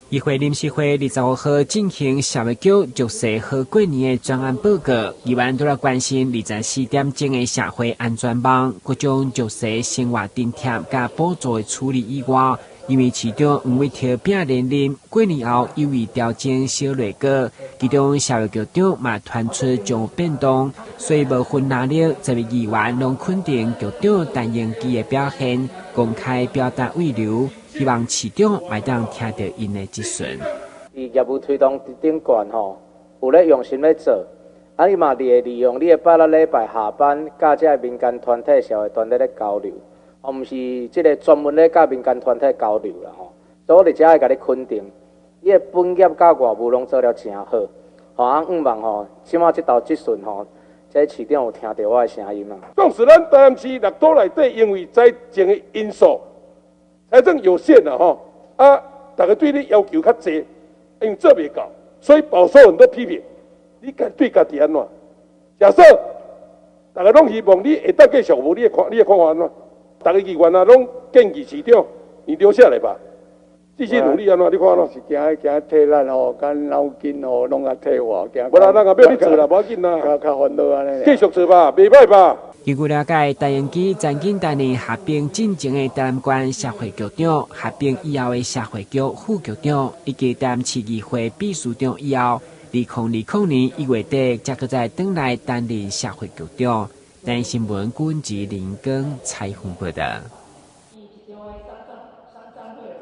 議會臨時會25號進行社會局弱勢好過年的專案報告，議員都來關心24點鐘的社會安全網、各種弱勢生活津貼佮補助的處理以外，因為市長黃偉哲拼連任，過年後有意調整小內閣，其中社會局長嘛傳出將有變動，所以無分藍綠，10位議員攏肯定局長陳英基的表現，公開表達慰留。希望市長會當聽著𪜶的質詢。佇業務推動頂懸吼，有咧用心咧做，啊，你嘛會利用你的拜六禮拜下班，佮這个民間團體、社會團體咧交流，哦，毋是這个專門咧佮民間團體交流啦吼。所以我佇遮愛共你肯定，你的本業佮外務攏做了誠好，吼啊，向望吼，這擺這道質詢吼，這市長有聽著我的聲音啊。縱使咱台南市六都內底因為財政的因素，財政有限啦吼，啊，逐家對你要求較濟，因為做袂到，所以飽受很多批評。你家對家己按怎？假設逐家攏希望你會當繼續，無你的看法按怎？逐家議員啊，攏建議市長，你留下來吧，繼續努力按怎？你看按怎？是驚驚體力吼，佮腦筋吼攏較退化，驚。無啦，咱也欲你做啦，無要緊啦，較較煩惱按呢。繼續做吧，袂歹吧。根據了解，陳英基曾經擔任合併進前的台南縣社會局長，合併以後的社會局副局長，以及台南市議會秘書長以後，2020年1月底才閣再轉來擔任社會局長。台新聞郭文吉林耕採訪報道。